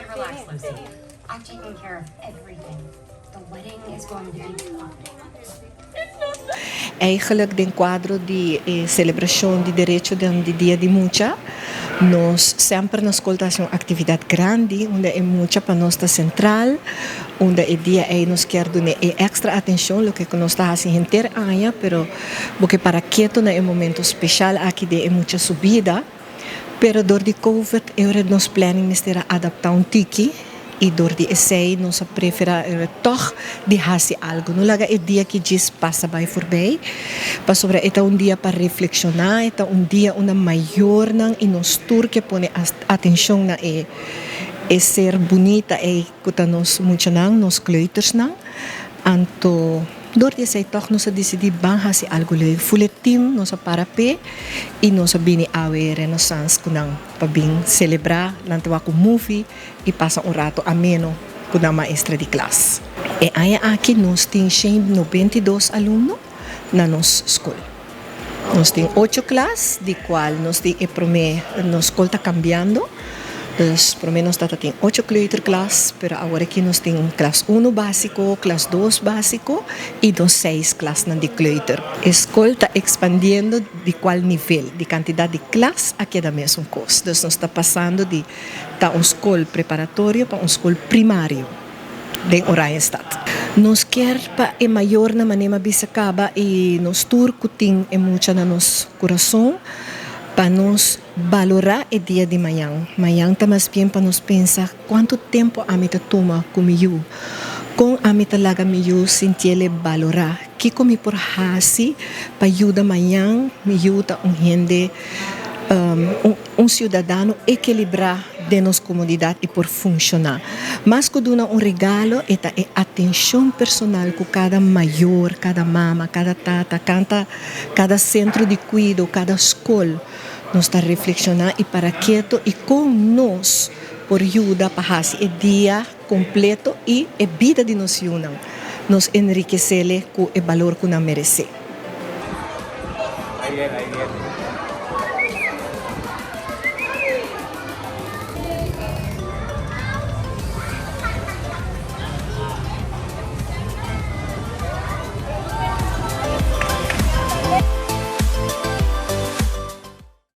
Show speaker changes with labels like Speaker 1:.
Speaker 1: Relax, Lucy. I've taken care of everything. The wedding is going to be popping.
Speaker 2: Eigenlijk den cuadro di e celebracion di derecho di Dia di Mucha, nos semper na scol ta haci un actividad grandi unda e mucha pa nos ta central, unda e dia ey nos kier duna e extra atencion, loke cu nos ta haci henter aña, pero bo ke para keto na e momento special aki den e mucha su bida. Pero dor di covid e ora nos planning mester a adapta un tiki y dor di esey nos a prefera e ora tog di haci algo. No laga e dia ki djis pasa bay forbij, pasobra e ta un dia pa reflexiona, e ta un dia unda mayornan y nos tur ke pone atencion na e e ser bunita ey cu ta nos muchanan, nos kleutersnan. Anto dor di esei tòg nos a disidí ban hasi algu leuk. Ful e tim nos a para p'e i nos a bini awe Renaissance ku nan pa bin selebrá. Nan ta wak un movie i pasa un rato ameno ku nan maestra di klas. E aña aki nos tin shen 92 alumno na nos skol. Nos tin ocho klas, di kual nos tin e promé, nos skol ta kambiando, dus promé nos tata tin ocho kleuterklas, pero awor aki nos tin klas uno básiko, klas dos básiko i nos seis klasnan di kleuter. E skol ta ekspandiendo di kual nivel, di kantidat di klas a keda mesun kos, dus nos ta pasando di ta un skol preparatorio pa un skol primario. Den Oranjestad. Nos kier pa e mayornan manera mi a bisa caba y nos tur cu tin e mucha na nos curason pa nos balora e dia di mañan. Mañan ta mas bien pa nos pensa cuanto tempo ami ta tuma cu mi yu, con ami ta laga mi yu sintiele balora, kico mi por haci pa yuda mañan mi yu ta un hende un ciudadano equilibra den nos comunidad y por funciona. Mas cu duna un regalo e ta e atencion personal cu cada mayor, cada mama, cada tata, canta, cada centro di cuido, cada scol nos ta reflexiona y para keto y con nos por yuda pa haci e dia completo y e bida di nos yunan nos enriquecele cu e balor cu nan merece.
Speaker 3: Ahí viene, ahí viene.